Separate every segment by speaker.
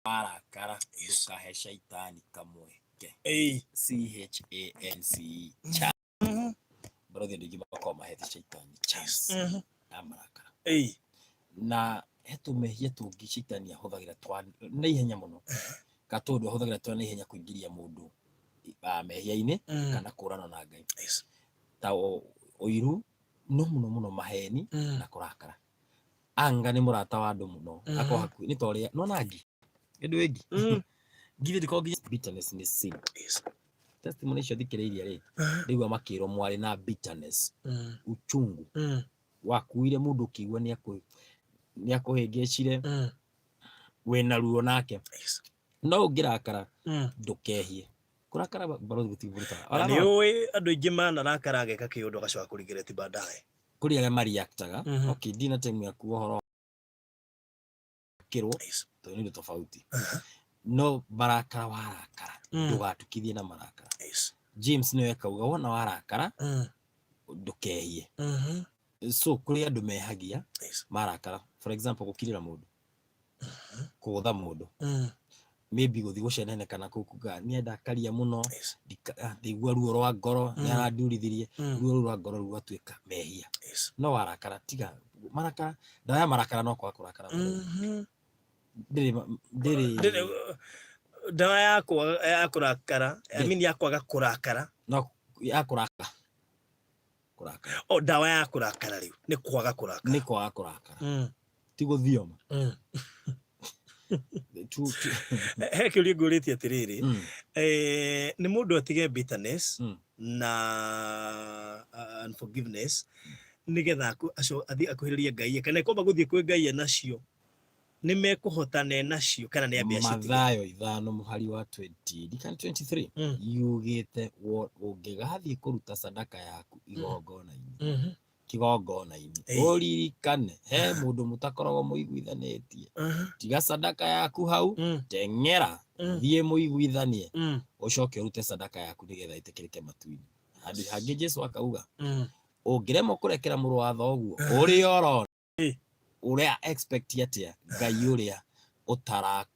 Speaker 1: Warakara ndũkahe shaitani kamweke. CHANCE, chance. Barothi andũ aingĩ makoragwo mahete shaitani chance ya marakara. Na he tũmehia tũngĩ shaitani ahũthagĩra twa na ihenya mũno, ka tũndũ ahũthagĩra twa na ihenya kũingĩria mũndũ mehia-inĩ kana kũrana na Ngai. Ta ũiru, no mũno mũno maheni na kũrakara. Anga nĩ mũrata wa andũ mũno. Akorwo hakuhĩ nĩ ta ũrĩa nona ngi ĩndũ ĩngĩ ngi ndĩkoragwo nginya bitterness nĩ sin. Testimony icio thikĩrĩirie rĩ, ndĩigua makĩrwo mwarĩ na bitterness, uchungu wakuire mũndũ ũkĩigua nĩ akũhĩngĩcire, wĩna ruo nake, no ũngĩrakara ndũkehie. Kũrakara barothi gũtigũrutaga.
Speaker 2: Na nĩ ũĩ andũ aingĩ manarakara ageka kĩũndũ agacoka kũregret baadaye.
Speaker 1: Kũrĩ arĩa mareactaga. Okay, ndina time ya kuga ũhoro kĩrwo tondũ nĩ ũndũ tofauti, no marakara warakara, ndũgatukithie na marakara. James nĩwe akauga wona warakara ndũkehie. So kũrĩ andũ mehagia marakara, for example gũkirĩra mũndũ, kũgũtha mũndũ, maybe gũthiĩ gũcenene kana kũu kuga nĩ ndakaria mũno, ndaigua ruo rwa ngoro, nĩ arandurithirie. Ruo rũu rwa ngoro rũgatuĩka mehia. No warakara, tiga marakara. Ndawa ya marakara no kwaga kũrakara. Ndĩrĩ ndĩrĩ.
Speaker 2: Ndawa ya kwaga ya kũrakara, I mean ya kwaga kũrakara.
Speaker 1: No ya kũrakara, kũrakara.
Speaker 2: O ndawa ya kũrakara rĩu nĩ kwaga kũrakara.
Speaker 1: Nĩ kwaga kũrakara, ti gũthioma.
Speaker 2: He kĩũria ngũrĩtie atĩrĩrĩ, nĩ mũndũ atige bitterness na unforgiveness nĩgetha athiĩ akuhĩrĩrie Ngai, kana kwamba gũthiĩ kwĩ Ngai nacio nĩ mekũhota ne nacio, kana nĩ ambe acitige?
Speaker 1: Mathayo 5 mũhari wa 20 ndikana 23 yugĩte ũngĩgathiĩ kũruta sadaka yaku igongona-inĩ, kĩgongona-inĩ, ũririkane he mũndũ mũtakoragwo mũiguithanĩtie, tiga sadaka yaku hau, teng'era thiĩ mũiguithanie, ũcoke ũrute sadaka yaku nĩgetha ĩtĩkĩrĩke matu-inĩ. Handũ hangĩ Jesu akauga ũngĩremwo kũrekera mũrũ wa thoguo ũrĩa ũrona, ũrĩa expect atĩa Ngai ũrĩa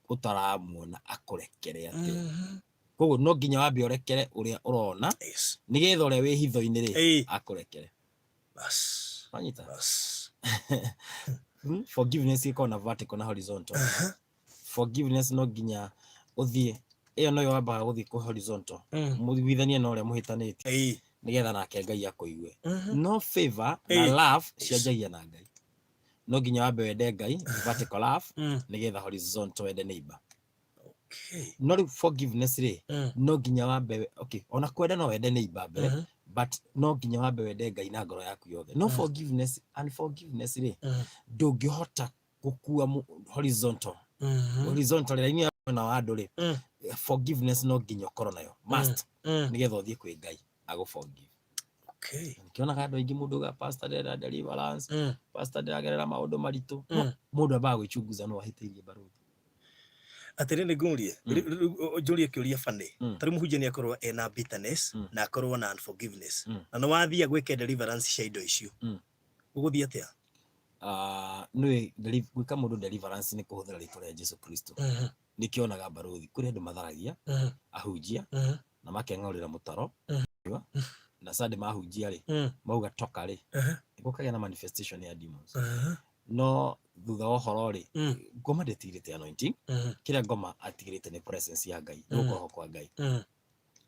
Speaker 1: ũtaramuona akũrekere atĩa? Koguo no nginya wambe ũrekere ũrĩa ũrona nĩgetha ũrĩa wĩ hitho-inĩ rĩ akũrekere. Wanyita? Forgiveness ĩkoragwo na vertical na horizontal. Forgiveness no nginya ũthiĩ ĩyo noyo wambaga gũthiĩ kũ horizontal, mũiguithanie na ũrĩa mũhĩtanĩtie, nĩgetha nake Ngai akũigue. No favor na love cianjagia na Ngai. No nginya wambe wende Ngai, vertical love, nĩgetha horizontal wende neighbor. No rĩu forgiveness rĩ, no nginya wambe, okay, ona kwenda no wende neighbor mbere, but no nginya wambe wende Ngai na ngoro yaku yothe. No forgiveness and forgiveness rĩ, ndũngĩhota gũkua horizontal, horizontal raini ya mwena wa andũ rĩ, forgiveness no nginya ũkorwo nayo, must, nĩgetha ũthiĩ kwĩ Ngai agũ forgive. Ngĩonaga andũ aingĩ, mũndũ uga, "Pastor, ndĩrenda deliverance. Pastor, ndĩragerera maũndũ maritũ." No mũndũ ambaga gwĩchunguza no ahĩtĩirie barothi.
Speaker 2: Atĩrĩrĩ, ngũrie, njũrie kĩũria bani. Ta rĩu mũhunjia nĩ akorwo ena bitterness na akorwo na unforgiveness, na nĩ wathia gwĩka deliverance cia indo icio, ũgũthiĩ atĩa?
Speaker 1: Ah, nĩũĩ gwĩka mũndũ deliverance nĩ kũhũthĩra rĩtwa rĩa Jesu Kristo. Nĩkĩonaga barothi kũrĩ andũ matharagia ahunjia na makeng'aũrĩra mũtaro, na Sunday mahunjia rĩ, mauga toka rĩ, gũkagĩa na manifestation ya demons. No thutha wa ũhoro rĩ, ngoma ndĩtigĩrĩte anointing. Kĩrĩa ngoma atigĩrĩte nĩ presence ya Ngai, nĩ gũkorwo kwa Ngai.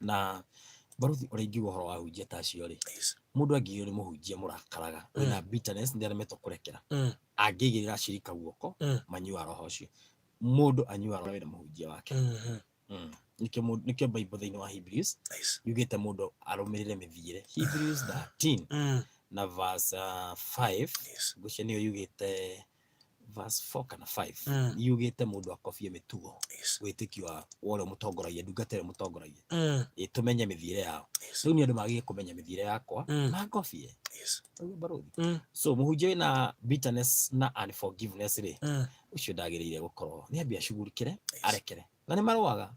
Speaker 1: Na barothi, ũrĩa ingiuga ũhoro wa ahunjia ta acio rĩ, mũndũ angĩgĩrwo nĩ mũhunjia mũrakaraga wĩna bitterness, nĩaremetwo kũrekera, angĩigĩrĩra ashirika guoko, manyua roho ũcio. Mũndũ anyua roho wĩna mũhunjia wake. Nĩkĩo Bible thĩinĩ wa Hebrews yugĩte mũndũ arũmĩrĩre mĩthiĩre. Hebrews 13 na verse 5, ngwĩciria nĩyo yugĩte verse 4 kana 5, yugĩte mũndũ akobie mĩtugo, wĩtĩkio wa ũrĩa mũtongoragia, ndungata ĩrĩa mũtongoragia. Ĩ tũmenye mĩthiĩre yao. Rĩu nĩ andũ magĩrĩire kũmenya mĩthiĩre yakwa na ngobie. Ũguo barothi. So mũhunjia wĩna bitterness na unforgiveness rĩ, ũcio ndagĩrĩire gũkorwo, nĩ ambia acugurikĩre, arekere. Na nĩ marũaga.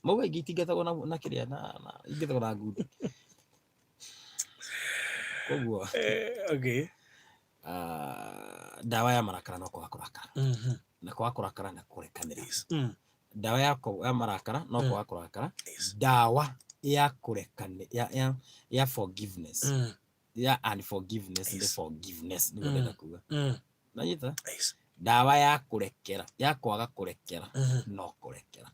Speaker 1: Mauga ingĩ itingatagwo na kĩrĩa na ingatagwo na ngundi. Koguo ndawa ya marakara no kwaga kũrakara, na kwaga kũrakara na kũrekanĩra. Ndawa ya marakara no kwaga kũrakara. Ndawa ya kũrekane ya forgiveness, ya unforgiveness nĩ forgiveness, nĩguo ndenda kuga. Nanyita? Ndawa ya kũrekera, ya kwaga kũrekera no kũrekera.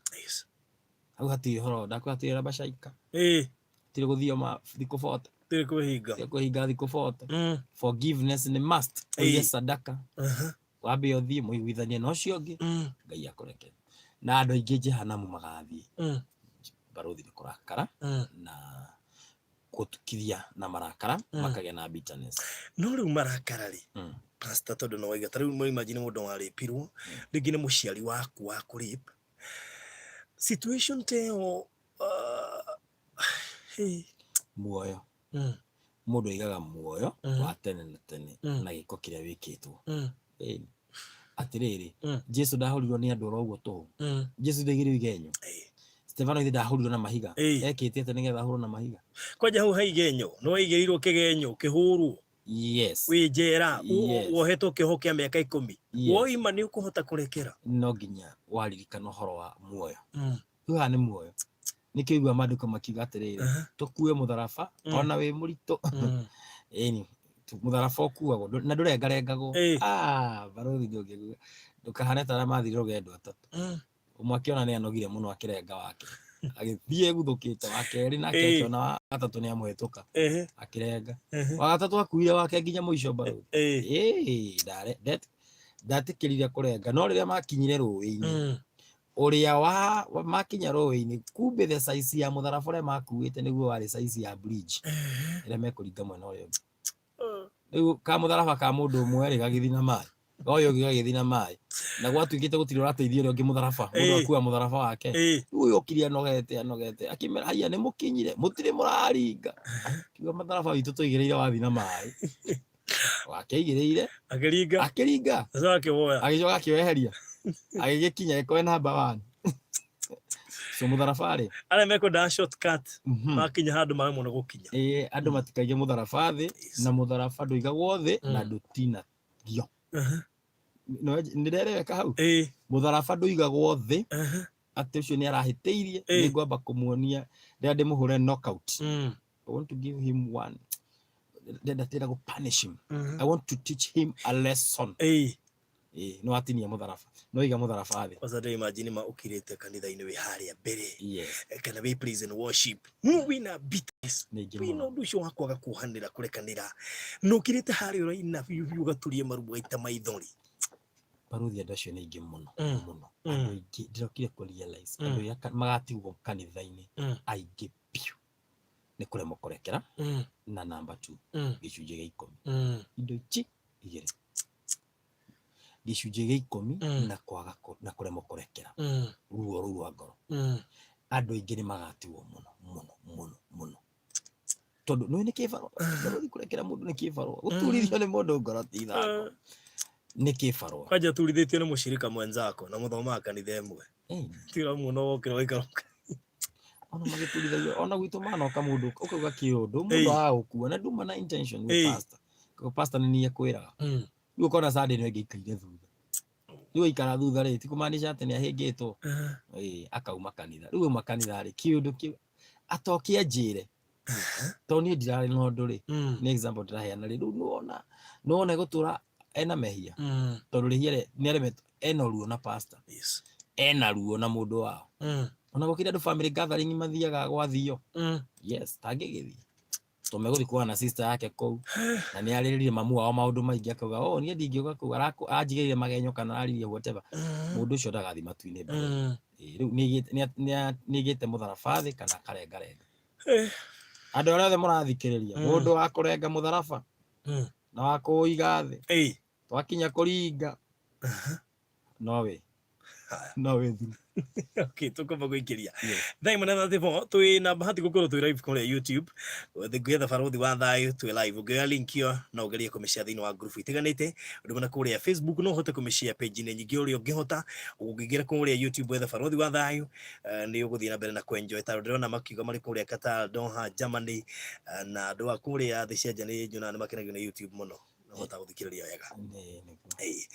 Speaker 1: Hau hatirĩ ũhoro, ndakwĩra hatirĩ rabacaika, hatirĩ gũthioma thikũ 40.
Speaker 2: Tirĩ kwĩhinga.
Speaker 1: Hatirĩ kwĩhinga thikũ 40. Forgiveness nĩ must. Ũige sadaka, wambe ũthiĩ mũiguithanie na ũcio ũngĩ, Ngai akũrekere. Na andũ aingĩ jehanamu magathiĩ, barũthi, nĩ kũrakara na gũtukithia na marakara, makagĩa na bitterness.
Speaker 2: No rĩu marakara rĩ, pastor, tondũ no waiga ta rĩu no imagine mũndũ warĩpirwo, rĩngĩ nĩ mũciari waku wa kũrape, situation ta ĩyo, hey.
Speaker 1: Muoyo, mũndũ aigaga muoyo wa tene na tene na gĩko kĩrĩa wĩkĩtwo. Ĩni. Atĩrĩrĩ, Jesu ndahũrirwo nĩ andũ oro ũguo tũhũ. Jesu ndaigĩrĩirwo igenyo. Stefano ithe ndahũrirwo na mahiga? Ekĩte atĩa nĩgetha ahũrwo na mahiga?
Speaker 2: Kwanja hau ha igenyo, nĩ waigĩrĩirwo kĩgenyo kĩhũrwo wĩ njera, wohetwo kĩoho kĩa mĩaka 10. Woima nĩ ũkũhota kũrekera?
Speaker 1: No nginya waririkana ũhoro wa muoyo. Rĩu haha nĩ muoyo, nĩkĩo igua maandĩko makiuga atĩrĩrĩ, tũkue mũtharaba ona wĩ mũritũ. Ĩni, mũtharaba ũkuagwo na ndũrengarengagwo. Ah, barũthi, ndũngĩgua ndũkahane ta arĩa mathire rũgendo atatũ. Ũmwe akĩona nĩ anogire mũno, akĩrenga wake, agĩthiĩ eguthũkĩte. Wa kerĩ nake akĩona wa gatatũ nĩ amũhĩtũka, akĩrenga. Wa gatatũ akuire wake nginya mũico, barũthi. Ĩĩ, ndetĩkĩrire kũrenga, no rĩrĩa makinyire rũĩ-inĩ, ũrĩa wa makinya rũĩ-inĩ, kumbe the size ya mũtharaba ũrĩa makuĩte nĩguo warĩ size ya bridge ĩrĩa mekũringa mwena ũrĩa ũngĩ. Rĩu ka mũtharaba ka mũndũ ũmwe rĩ gagĩthiĩ na maĩ, ga ũyũ ũngĩ gagĩthiĩ na maĩ, na gwatuĩkĩte gũtirĩ ũrateithia ũrĩa ũngĩ mũtharaba, mũndũ akua mũtharaba wake. Rĩu ũyũ okire anogete anogete, akĩmera, "Haiya, nĩ mũkinyire, mũtirĩ mũraringa?" Kiuga, "Mũtharaba witũ tũigĩrĩire wathiĩ na maĩ." Wake aigĩrĩire.
Speaker 2: Akĩringa.
Speaker 1: Akĩringa.
Speaker 2: Acoka akĩwoya.
Speaker 1: Agĩcoka akĩweheria, agĩgĩkinya ĩkoe namba one. So mũtharaba rĩ,
Speaker 2: Arĩa mekwendaga shortcut, makinya handũ maremwo nĩ gũkinya.
Speaker 1: Ĩĩ, andũ matikaige mũtharaba thĩ, na mũtharaba ndũigagwo thĩ na ndũtinagio. Nĩndereweka hau?
Speaker 2: Ĩĩ.
Speaker 1: Mũtharaba ndũigagwo thĩ atĩ ũcio nĩ arahĩtĩirie, nĩ ngwamba kũmuonia rĩrĩa ndĩmũhũre knockout. I want to give him one, ndenda tĩra gũ punish him. I want to teach him a lesson. Ĩĩ, nĩ watinia mũtharaba, no iga mũtharaba thĩ.
Speaker 2: Kwanza ndĩ imagine ma ũkirĩte kanitha-inĩ wĩ harĩa mbere, kana wĩ praise and worship, wĩna bitterness,
Speaker 1: Nĩ ingĩ
Speaker 2: wĩna
Speaker 1: mũno.
Speaker 2: Ũndũ ũcio wa kwaga kuohanĩra, kũrekanĩra, na ũkirĩte harĩa ũraina biũ biũ, ũgaturia maru, ũgaita maithori.
Speaker 1: Barũthi, andũ acio nĩ aingĩ mũno, mũno. Andũ aingĩ ndĩrokire kũ realize, andũ arĩa magatigwo kanitha-inĩ aingĩ biũ nĩ kũremwo kũrekera, na number two, gĩcunjĩ gĩa 10. Indo ici igĩrĩ, gĩcunjĩ gĩa 10 na kwaga na kũremwo kũrekera, ruo rũu rwa ngoro, andũ aingĩ nĩ magatigwo mũno mũno mũno mũno, tondũ nĩ nĩ kĩbarũa. Barũthi, kũrekera mũndũ nĩ kĩbarũa, gũturithio nĩ mũndũ ngoro ti ithako, nĩ kĩbarũa.
Speaker 2: Kwanja turithĩtio nĩ mũshirika mwenzako na mũthomaga kanitha ĩmwe, tira mũno wokĩra waikara.
Speaker 1: Ona magĩturithagio, ona gwitũ manoka, mũndũ ũkauga kĩũndũ, mũndũ agagũkua na nduma na intention with pastor. Koguo pastor nĩ niĩ ekwĩraga. Rĩu ũkona Sunday nĩ ĩngĩ ikaire thutha, rĩu aikara thutha rĩ, ti kũmaanisha atĩ nĩ ahĩngĩtwo. Ĩĩ, akauma kanitha. Rĩu auma kanitha rĩ, kĩũndũ kĩu atoke anjĩre, tondũ niĩ ndirarĩ na ũndũ rĩ, nĩ example ndĩraheana rĩ. Rĩu nĩwona, nĩwona egũtũra ena mehia, tondũ rĩhia rĩ nĩ aremetwo, ena ruo na pastor, ena ruo na mũndũ wao. Ona gũkĩrĩ andũ family gathering mathiaga gwathio. Yes, tangĩgĩthiĩ tondũ megũthiĩ kuona na sister yake kũu, na nĩ arĩrĩrie mamu wao maũndũ maingĩ, akauga, "Oh, niĩ ndingĩũka kũu, anjigĩrĩire magenyo kana araririe whatever." Mũndũ ũcio ndagathiĩ matu-inĩ mbere. Ĩĩ, rĩu nĩ aigĩte mũtharaba thĩ kana akarengarenga. Andũ arĩa othe mũrathikĩrĩria, mũndũ wa kũrenga mũtharaba na wa kũũiga thĩ, twakinya kũringa, no no wĩ through.
Speaker 2: Okay, tũkwamba gũikĩria thaa 1 na 34. Twĩ na bahati gũkorwo twĩ live kũrĩa YouTube, ngwetha Barũthi wa Thayũ, twĩ live. Ũngĩoya link ĩyo no ũgerie kũmĩshare thĩinĩ wa group itiganĩte, ũndũ ũmwe na kũrĩa Facebook no ũhote kũmĩshare page-inĩ nyingĩ ũrĩa ũngĩhota. Ũngĩingĩra kũrĩa YouTube wethe Barũthi wa Thayũ, nĩ ũgũthiĩ na mbere na kwenjoy. Tondũ ndĩrona makiuga marĩ kũrĩa Qatar, Doha, Germany, na andũ a kũrĩa thĩ cia nja nĩ nyonaga nĩ makenagio nĩ YouTube mũno, hota gũthikĩrĩria wega.
Speaker 1: Nĩ nĩguo.
Speaker 2: Ĩĩ.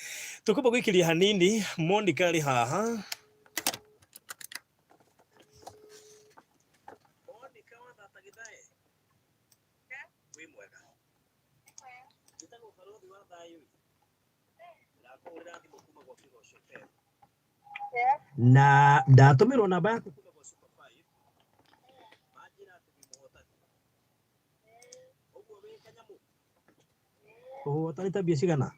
Speaker 2: Tũkwamba gũikĩria hanini. Monica arĩ haha. Barũthi wa thayũ ĩ. Ndĩrakũhũrĩra thimũ kuma gwa Kĩgoco FM. Na ndatũmĩrwo namba yaku kuma gwa Super 5 manjĩra atĩ wĩ mũhotani. Ũguo wĩ kanyamũ. Ũhotanĩte mbia cigana?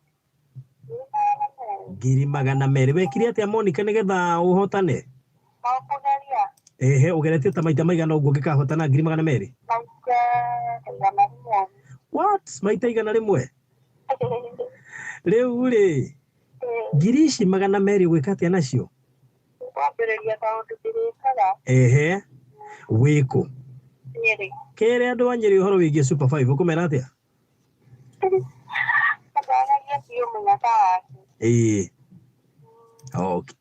Speaker 2: 200,000. Wekire atĩa Monica nĩgetha ũhotane?
Speaker 3: Kũgeria.
Speaker 2: Ehe, ũgeretie ta maita maigana ũguo ũngĩkahotana 200,000?
Speaker 3: Maita 100.
Speaker 2: What? Maita 100? Rĩu rĩ, 200,000 ũgwĩka atĩa nacio?
Speaker 3: Kwambĩrĩria kaũndũ ndĩrĩkaga.
Speaker 2: Ehe, wĩkũ?
Speaker 3: Nyĩrĩ.
Speaker 2: Kere andũ a Nyĩrĩ ũhoro wĩgiĩ Super 5 ũkũmera atĩa?
Speaker 3: Ndaragia biũ mũnyaka wake.
Speaker 2: Ĩĩ. Okay.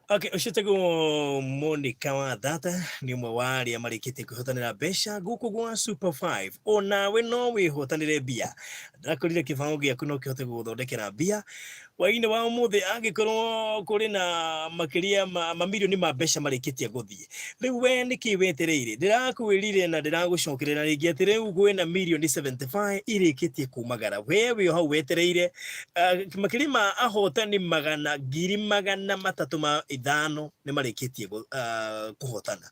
Speaker 2: Okay, ũcio tagwo Monica wa Thata nĩ ũmwe wa arĩa marĩkĩtie kwĩhotanĩra mbeca gũkũ gwa Super 5. Onawe no wĩhotanĩre mbia. Ndakorire kĩbaũ gĩaku no kĩhote gũgũthondekera mbia hwaĩ-inĩ wa ũmũthĩ angĩkorwo kũrĩ na makĩria ma mamirioni ma mbeca marĩkĩtie gũthiĩ. Rĩu we nĩkĩ wetereire? Ndĩrakwĩrire na ndĩragũcokerera rĩngĩ atĩ rĩu kwĩna mirioni 75 irĩkĩtie kumagara. We wĩ o hau wetereire makĩria ma ahotani magana 305,000 nĩ marĩkĩtie kũhotana.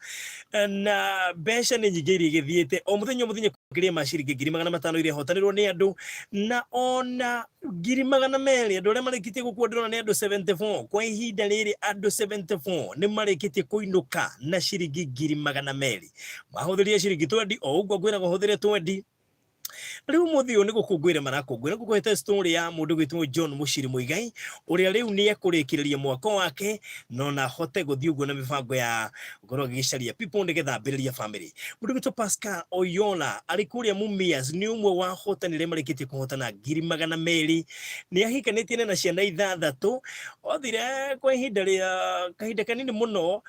Speaker 2: Na mbeca nĩ nyingĩ iria igĩthiĩte o mũthenya o mũthenya makĩria ma ciringi 500,000 iria ihotanĩrwo nĩ andũ na ona 200,000 andũ arĩa marĩkĩtie gũkua ndĩrona nĩ andũ 74 kwa ihinda rĩrĩ andũ 74 nĩ marĩkĩtie kũinũka na ciringi 200,000 mahũthĩrire ciringi 20 o ũguo ngwĩraga ũhũthĩre 20 rĩu mũthĩ ũyũ nĩ gũkũngũĩra marakũngũĩra ngũkũhete story ya mũndũ gwĩtwo John Mũciri Mũigai ũrĩa rĩu nĩ ekũrĩkĩrĩria mwaka wake no na ahote gũthiĩ ũguo na mĩbango ya gũkorwo agĩcaria people nĩgetha ambĩrĩrie family. Mũndũ gwĩtwo Pascal Oyola arĩ kũrĩa Mumias nĩ ũmwe wa ahotani arĩa marĩkĩtie kũhotana 200,000. Nĩ ahikanĩtie na ciana ithathatũ. Othire kwa ihinda rĩa kahinda kanini mũno,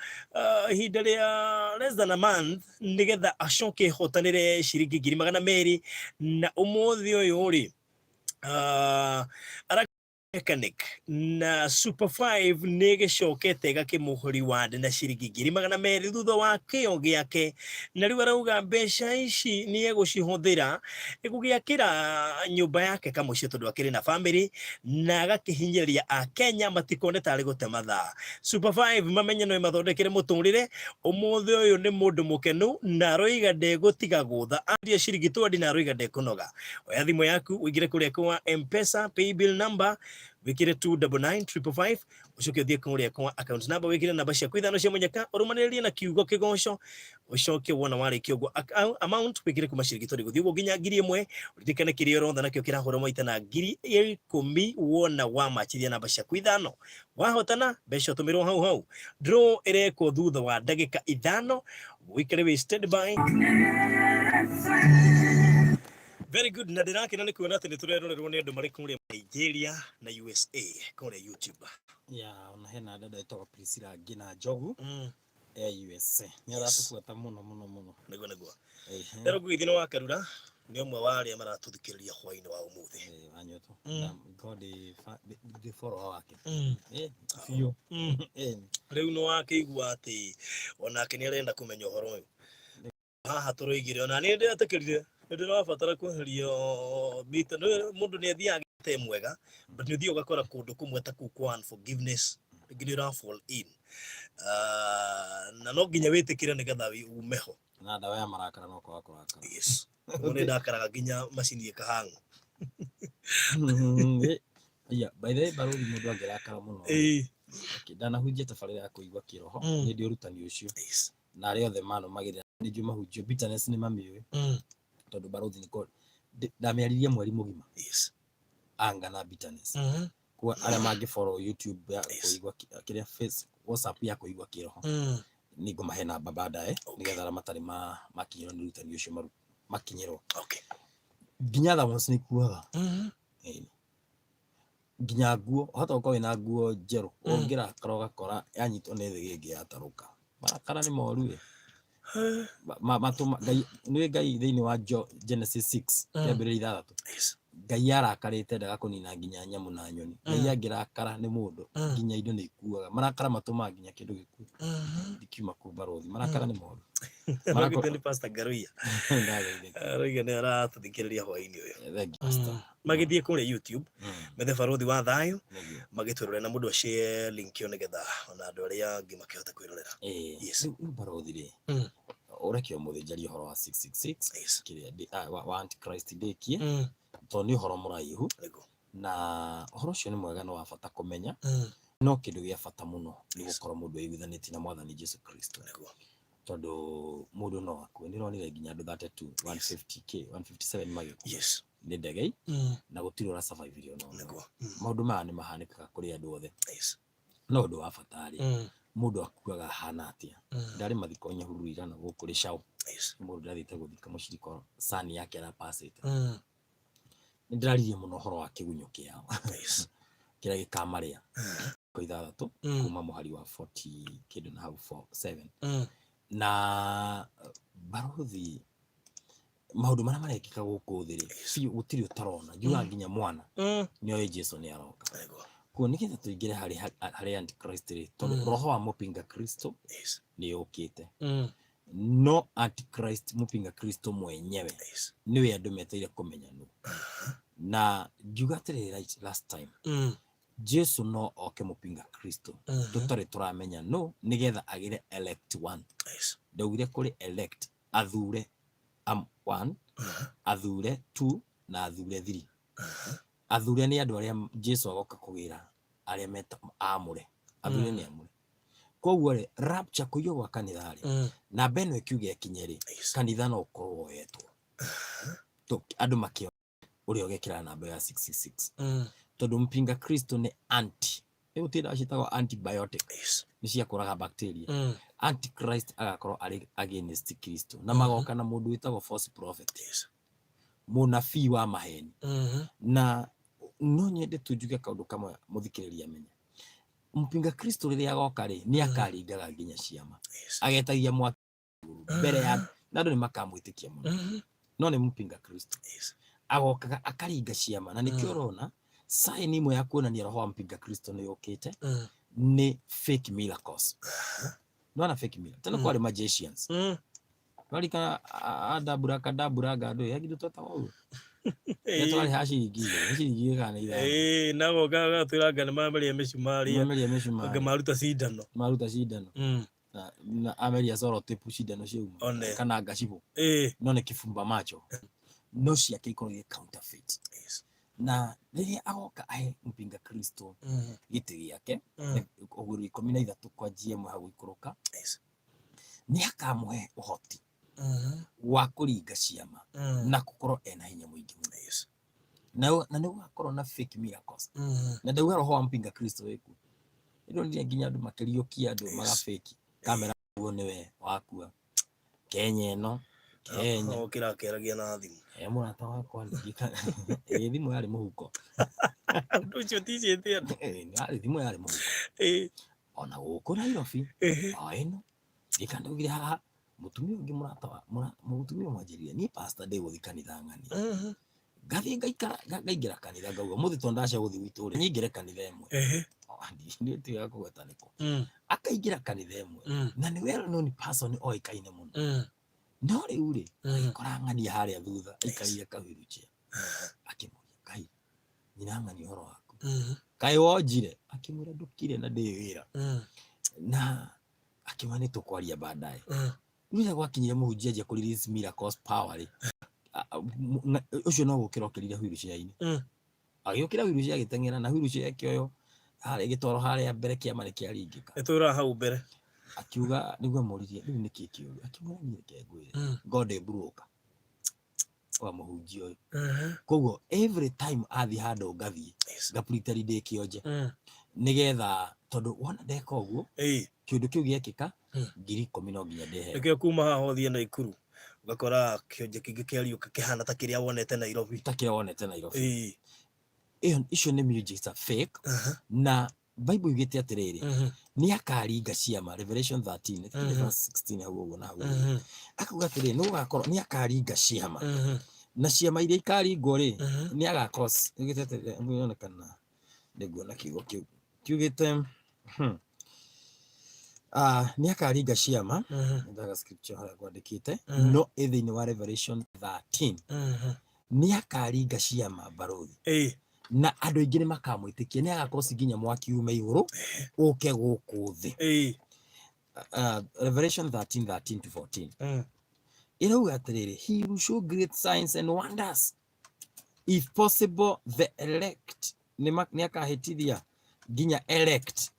Speaker 2: ihinda rĩa less than a month nĩgetha acoke ehotanĩre ciringi 200,000 na ũmũthĩ ũyũ rĩ, mechanic na Super 5 nĩ gĩcokete gakĩmũhe reward na ciringi 200,000 thutha wa kĩo gĩake, na rĩu arauga mbeca ici nĩ egũcihũthĩra gũgĩakĩra nyũmba yake kamũciĩ tondũ akĩrĩ na family, na agakĩhinyĩrĩria Akenya matikone tarĩ gũte mathaa. Super 5 mamenye no ĩmathondekere mũtũrĩre. Ũmũthĩ ũyũ nĩ mũndũ mũkenu na aroiga ndegũtiga gũtha aria ciringi twendi na aroiga ndekũnoga. Oya thimũ yaku ũingĩre kũrĩa kwa M-Pesa paybill number wĩkĩre 299555 ũcoke ũthiĩ kũrĩa kwa account number wĩkĩre namba ciaku ithano cia mũnyaka ũrũmanĩrĩrie na kiugo kĩgoco ũcoke wona warĩkia ũguo amount wĩkĩre kuma ciringi twendi gũthiĩ ũguo nginya 1000. Ũririkane kĩrĩa ũrotha nakĩo kĩrahũra maita na 10,000 wona wamachithia namba ciaku ithano wahotana mbeca ũtũmĩrwo hau hau. Draw ĩrekwo thutha wa ndagĩka ithano, wĩikare wĩ standby. Very good, na ndĩrakena nĩ kuona atĩ nĩ tũrerorerwo nĩ andũ marĩ kũrĩa Nigeria na USA kũrĩa YouTube.
Speaker 1: Ya, ona hena dada ĩtagwo Priscilla Ngina Njogu e USA. Nĩ aratũbuata mũno mũno mũno.
Speaker 2: Nĩguo nĩguo. Rĩu ngũgĩthiĩ nĩ wa Karura nĩ ũmwe wa arĩa maratũthikĩrĩria hwaĩ-inĩ wa ũmũthĩ.
Speaker 1: Wanyoto. Ngorwo ndĩ follower wake. Biũ.
Speaker 2: Rĩu nĩ wakĩigua atĩ onake nĩ arenda kũmenya ũhoro ũyũ. Haha tũroigire ona niĩ ndĩretĩkĩrire nĩ ndĩrabatara kweherio mita. Mũndũ nĩ athiaga agĩte mwega but nĩ ũthiaga ũgakora kũndũ kũmwe ta kũu kwa unforgiveness rĩngĩ nĩ ũra fall in. Na no nginya wĩtĩkĩre nĩgetha ume ho.
Speaker 1: Na ndawa ya marakara no kwaga kũrakara.
Speaker 2: Yes. Nĩ ndakaraga nginya macini ĩkahang'wo.
Speaker 1: Yeah, by the way, barũthi mũndũ angĩrakara mũno. Okay, ndanahunjia tabarĩra ya kũigua kĩroho, nĩ ndĩ ũrutani ũcio. Na arĩa othe manũmagĩrĩra nĩ njũĩ mahunjio bitterness nĩ mamĩũĩ. Tondũ barũthi nĩ ndamĩaririe mweri mũgima. Anger na bitterness. Kwa arĩa mangĩ follow YouTube ya kũigua kĩrĩa face WhatsApp ya kũigua kĩroho. Nĩ ngũmahe namba baadaye nĩgetha arĩa matarĩ makinyĩrwo nĩ ũrutani ũcio makinyĩrwo. Nginya thermos nĩ ikuaga. Nginya nguo, ũhota gũkorwo wĩna nguo njerũ, ũngĩrakara ũgakora yanyitwo nĩ thĩgĩngĩ yatarũka. Marakara nĩ moru ĩ. Matũma Ngai, nĩ Ngai thĩinĩ wa Genesis 6, kĩambĩrĩria ithathatũ. Ngai arakarĩte endaga kũnina nginya nyamũ na nyoni. Ngai angĩrakara nĩ mũndũ, nginya indo nĩ ikuaga. Marakara matũmaga nginya kĩndũ gĩkue. Ndikiuma kuu barũthi. Marakara nĩ moru.
Speaker 2: Marakara nĩ Pastor Ngaruiya.
Speaker 1: Ndageithĩka.
Speaker 2: Aroiga nĩ aratũthikĩrĩria hwaĩ-inĩ ũyũ.
Speaker 1: Thank you, Pastor.
Speaker 2: Magĩthiĩ kũrĩa YouTube, methe Barũthi wa Thayũ,
Speaker 1: Nĩguo.
Speaker 2: magĩtwĩrore na mũndũ ashare link ĩyo nĩgetha ona andũ arĩa angĩ makĩhote kwĩrorera.
Speaker 1: Ĩĩ.
Speaker 2: Yes.
Speaker 1: Rĩu barũthi rĩ, ũreke ũmũthĩ njarie ũhoro wa 666 kĩrĩa wa Antichrist ndĩkie, tondũ nĩ ũhoro mũraihu na ũhoro ũcio nĩ mwega, nĩ wa bata kũmenya, no kĩndũ gĩa bata mũno nĩ gũkorwo mũndũ eiguithanĩtie na Mwathani Jesu Kristo, tondũ mũndũ no akue. Nĩ ũronire nginya andũ 32 150K 157 magĩkua nĩ ndege na gũtirĩ ũra survive ona ũmwe. Maũndũ maya nĩ mahanĩkaga kũrĩ andũ othe, no ũndũ wa bata rĩ, mũndũ akuaga ahana atĩa? Ndarĩ mathiko Nyahururu ira na gũkũ Rĩcaũ, mũndũ ndathiĩte gũthika mũciriko sani yake arapacĩte. Nĩ ndĩraririe mũno ũhoro wa kĩgunyũ kĩao kĩrĩa gĩkamarĩa ko 6 kuma mũhari wa 40 kĩndũ na hau 7 na barũthi, maũndũ marĩa marekĩka gũkũ thĩ rĩ, biũ gũtirĩ ũtarona. Njugaga nginya mwana nĩ oĩ Jesu nĩ aroka. Kuo nĩgetha tũingĩre harĩ Antichrist rĩ, tondũ roho wa mũpinga Kristo nĩ ũkĩte, no Antichrist, mũpinga Kristo mwenyewe, nĩwe andũ meteire kũmenya nũ. Na ngiuga atĩrĩrĩ, right, last time, Jesu no oke mũpinga Kristo tũtarĩ tũramenya nũ, nĩgetha agĩre elect one. Ndaugire kũrĩ elect, athure one, athure two na athure three. Athure nĩ andũ arĩa Jesu agoka kũgĩra, arĩa meta amũre. Athure nĩ amũre. Koguo rĩ, rapture, kũiywo gwa kanitha rĩ, namba ĩno ĩkiuga ĩkinye rĩ, kanitha no ũkorwo woyetwo. Andũ makĩona ũrĩa ũgekĩra namba ya 666, tondũ mpinga Kristo nĩ anti, rĩu ti ndawa ciĩtagwo antibiotic nĩ cia kũraga bacteria. Antichrist agakorwo arĩ against Kristo na magoka na mũndũ wĩtagwo false prophet, mũnabii wa maheni. Na no nyende tu njuge kaũndũ kamwe mũthikĩrĩria amenye. Mpinga Kristo rĩrĩa agoka rĩ, nĩ akaringaga nginya ciama, agetagia mwaki mbere ya na andũ nĩ makamwĩtĩkia mũno, no nĩ mpinga Kristo. Agokaga akaringa ciama, na nĩkĩo ũrona sign imwe ya kuonania roho wa mpinga Kristo nĩ yũkĩte nĩ fake miracles. Nona fake miracle tena kwarĩ magicians. Twarikana adabura kadabura andũ ya githĩ twetaga ũguo nĩ twarĩhaga ciringi 2, ciringi 2 kana 5.
Speaker 2: Ĩĩ, na goka agatwĩra anga nĩ mameria mĩcumarĩ.
Speaker 1: Mameria mĩcumarĩ.
Speaker 2: Anga maruta cindano.
Speaker 1: Maruta cindano na ameria sorotepu cindano ciauma
Speaker 2: One.
Speaker 1: kana ngacibũ, no nĩ kĩbumba macho, no ciake ikorwo irĩ counterfeit. Na rĩrĩa agoka ahe mpinga Kristo gĩtĩ gĩake, ũguo 13 kwanjia 1 hau gũikũrũka, nĩ akamũhe ũhoti wa kũringa ciama na gũkorwo ena hinya mũingĩ mũno, na nĩ gũgakorwo na fake miracles. Na ndauga roho wa mpinga Kristo wĩkuo. Nĩndonire nginya andũ makĩriũkia andũ, magafake kamera guo nĩwe wakua. Kenya ĩno, Kenya.
Speaker 2: Okĩra akĩaragia na thimũ.
Speaker 1: E mũrata wakwa ningĩ ĩ thimũ yarĩ mũhuko.
Speaker 2: Ũndũ ũcio ticĩte andũ.
Speaker 1: Ĩ, yarĩ thimũ yarĩ mũhuko. Ona gũkũ Nairobi o ĩno ndika ndaugire haha mũtumia ũngĩ, mũrata wa mũtumia ũmwe anjĩrire, "Niĩ pastor ndĩgũthiĩ kanitha ng'ani." Ngathiĩ ngaikara, ngaingĩra kanitha, ngauga mũthĩ tondũ ndacia gũthiĩ gwitũ rĩ, nyingĩre kanitha ĩmwe. Nĩ tiga kũgweta nĩkũ. Akaingĩra kanitha ĩmwe na nĩ well known person, oĩkaine mũno, no rĩu rĩ, agĩkora ng'ania harĩa thutha aikarĩire kawheelchair. Akĩmũria, "Ngai nyina ng'ania, ũhoro waku kaĩ wonjire?" Akĩmwĩra, "Ndũkire na ndĩ wĩra." Na akĩmwĩra, "Nĩ tũkwaria baadaye." Rĩrĩa gwakinyire mũhunjia anjia kũ release miracles power rĩ, ũcio no gũkĩra okĩrire wheelchair-inĩ. Agĩũkĩra wheelchair agĩteng'era na wheelchair ĩkĩoywo harĩa ĩgĩtwarwo harĩa mbere, kĩama nĩ kĩaringĩka.
Speaker 2: Ĩtũraga hau mbere.
Speaker 1: Akiuga nĩguo amũririe, "Rĩu nĩkĩ kĩũru?" Akĩmwĩra, "Niĩ reke ngwĩre, God ndĩ broke wa mũhunjia ũyũ." Koguo every time athiĩ handũ ngathiĩ ngapretend ndĩ kĩonje, nĩgetha tondũ wona ndeka ũguo, kĩũndũ kĩu gĩekĩka, 10,000 no nginya ndĩheo.
Speaker 2: Nĩkĩo kuma haha ũthiĩ Naikuru ũgakora kĩonje kĩngĩ kĩariũka kĩhana ta kĩrĩa wonete Nairobi.
Speaker 1: Ta kĩrĩa wonete Nairobi. Ĩyo icio nĩ miujiza fake. Na Bible yugĩte atĩrĩrĩ, nĩ akaringa ciama, Revelation 13, I think verse 16 hau ũguo na hau ũguo. Akauga atĩrĩrĩ, nĩ gũgakorwo nĩ akaringa ciama. Na ciama iria ikaringwo rĩ, nĩ agakorwo yugĩte atĩrĩ, onekana nĩnguona kiugo kĩu kiugĩte, nĩ akaringa ciama. Ndaga scripture harĩa kwandĩkĩte, no ĩ thĩinĩ wa Revelation 13. Nĩ akaringa ciama, barũthi, na andũ aingĩ nĩ makamwĩtĩkia. Nĩ agakorwo ci nginya mwaki ume igũrũ ũke gũkũ thĩ. Revelation 13 13 to 14 ĩrauga atĩrĩrĩ, "He will show great signs and wonders, if possible the elect." Nĩ akahĩtithia nginya elect.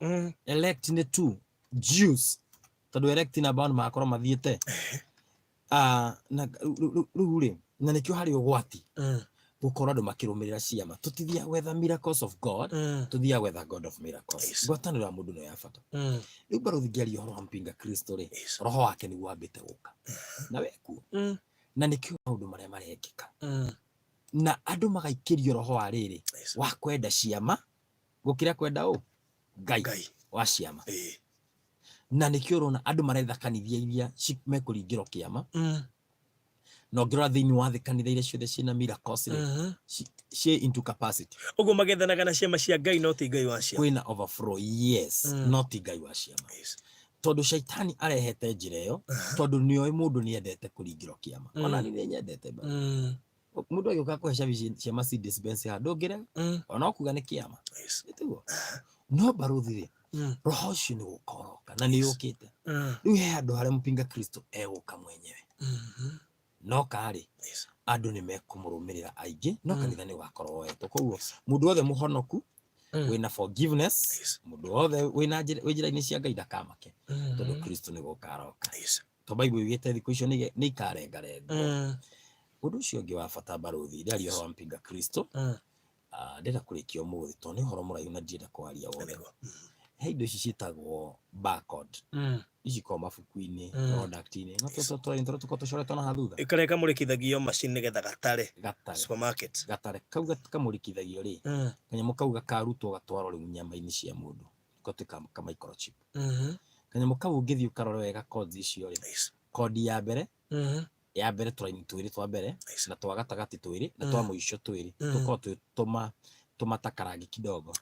Speaker 1: Elect nĩ two Jews, tondũ elect na bound magakorwo mathiĩte. Na rĩu rĩ, na nĩkĩo harĩ ũgwati gũkorwo andũ makĩrũmĩrĩra ciama. Tũtithiaga gwetha miracles of God, tũthiaga gwetha God of miracles. Ngwatanĩro ya mũndũ nĩ ya bata. Rĩu barũthi, ngĩaria ũhoro wa mpinga Kristo rĩ, roho wake nĩguo wambĩte gũka na wekuo, na nĩkĩo maũndũ marĩa marekĩka na andũ magaikĩrio roho wa rĩrĩ wa kwenda ciama gũkĩra kwenda ũ Ngai
Speaker 2: Ngai.
Speaker 1: wa ciama. Na nĩkĩo ũrona andũ maretha kanithia iria mekũringĩrwo kĩama. Na ũngĩrora thĩinĩ wa thĩ, kanitha iria ciothe ciĩna miracles rĩ, ciĩ into capacity.
Speaker 2: Ũguo magethanaga na ciama cia Ngai, no ti Ngai wa ciama.
Speaker 1: Kwĩna overflow, yes, no ti Ngai wa ciama, tondũ shaitani arehete njĩra ĩyo, tondũ nĩoĩ mũndũ nĩendete kũringĩrwo kĩama. Ona niĩ nĩnyendete ba mũndũ agĩũka kũhe cabi cia Mercedes Benz haha, ndũngĩrega ona ũkuga nĩ kĩama. Nĩtiguo? No barũthi rĩ, roho ũcio nĩ gũka ũroka na nĩ ũkĩte. Rĩu he handũ harĩa mũpinga Kristo egũka mwenyewe, no karĩ andũ nĩ mekũmũrũmĩrĩra aingĩ, no kanitha nĩ ũgakorwo woetwo. Koguo mũndũ wothe mũhonoku wĩna forgiveness, mũndũ wothe wĩna wĩ njĩra-inĩ cia Ngai ndakamake, tondũ Kristo nĩ gũka aroka. To Bible yugĩte thikũ icio nĩ ikarengarengwo. Ũndũ ũcio ũngĩ wa bata, barũthi, ndaria ũhoro wa mpinga Kristo. Ndĩrenda kũrĩkia ũmũthĩ tondũ nĩ ũhoro mũraihu na ndirenda kwaria wothe. He indo ici ciĩtagwo barcode, ici ikoragwo mabuku-inĩ, product-inĩ, no tũrĩa tũkoragwo tũcoretwo na haha thutha.
Speaker 2: Karĩa kamũrĩkithagio macini nĩgetha gatare.
Speaker 1: Gatare.
Speaker 2: Supermarket.
Speaker 1: Gatare kau kamũrĩkithagio rĩ, kanyamũ kau gakarutwo gatwarwo rĩu nyama-inĩ cia mũndũ, gatuĩka ka microchip. Kanyamũ kau ũngĩthiĩ ũkarore wega codes icio rĩ, kodi ya mbere, ya mbere tũraini twĩrĩ twa mbere, na twa gatagatĩ twĩrĩ, na twa mũico twĩrĩ, tũkoragwo twĩ tũmata karangi kidogo.